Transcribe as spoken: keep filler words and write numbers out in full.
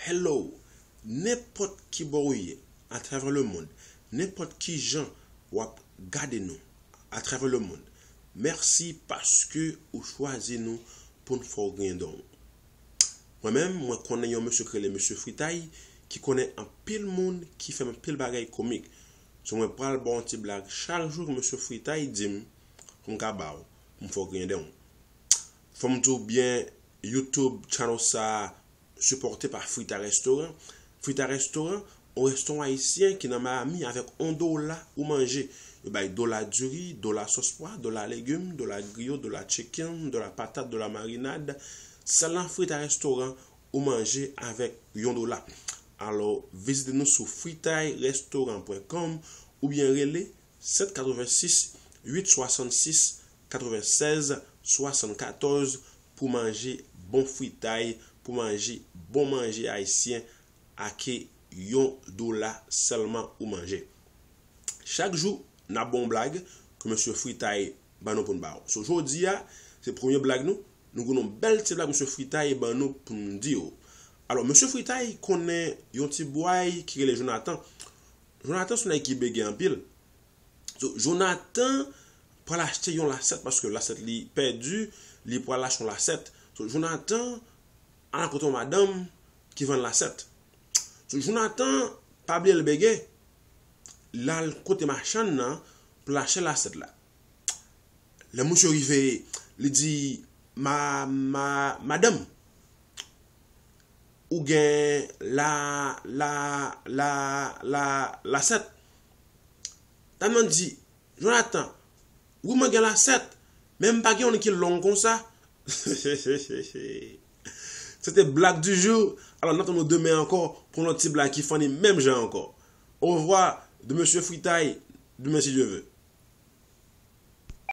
Hello, nenpòt ki bò ou ye atravè lemonn, nenpòt ki jan w ap gade nou atravè lemonn, mèsi paske ou chwazi nou pou n fè w griyen dan w. Mwen menm, mwen konnen yon mesye ki rele Mesye Fritay, ki konnen anpil moun, ki fè m anpil bagay komik. So mwen pral ba w yon ti blag chak jou ke Mesye Fritay di m pou m ka ba w, pou m fè w griyen dan w. Fò m di w byen, YouTube channel sa a sipòte pa Frita Restaurant. Frita Restaurant, yon restoran ayisyen ki nan Miami, avèk yon dola ou manje. Yo bay dola diri, dola sòs pwa, dola legim, dola griyo, dola chicken, dola patat, dola marinad. Sèl nan Frita Restaurant ou manje avèk yon dola. Alò, vizite nou sou fritay restaurant pwen kòm oubyen rele sèt katrevensis uit swasannsis katrevennsèz swasannkatòz pou manje bon fritay, pou manje bon manje ayisyen ake yon dola sèlman ou manje. Chak jou, n ap ba w yon blag ke Mesye Fritay ban nou pou n ba w. So, jodi a, se premye blag nou. Nou gen yon bèl ti blag Mesye Fritay ban nou pou n di w. Alò, Mesye Fritay konnen yon ti bway ki rele Jonathan. Jonathan se yon nèg ki bege anpil. So, Jonathan pral achte yon lasèt paske lasèt li pèdi, li pral achte yon lasèt. So, Jonathan al kote yon madanm ki vann lasèt. So, Jonathan pa bliye l bege, l al kote machann nan pou l achte lasèt la. Lè misye rive, li di, ma, ma, madanm, ou gen la, la, la, la, lasèt? Dam nan di, Jonathan, wi mwen gen lasèt, men m pa gen youn ki long konsa. Se te blag di jou. Alò, n ap tann nou demen ankò pou yon lòt ti blag ki funny menm jan ankò. Au revoir de Mesye Fritay, demen si Dye ve.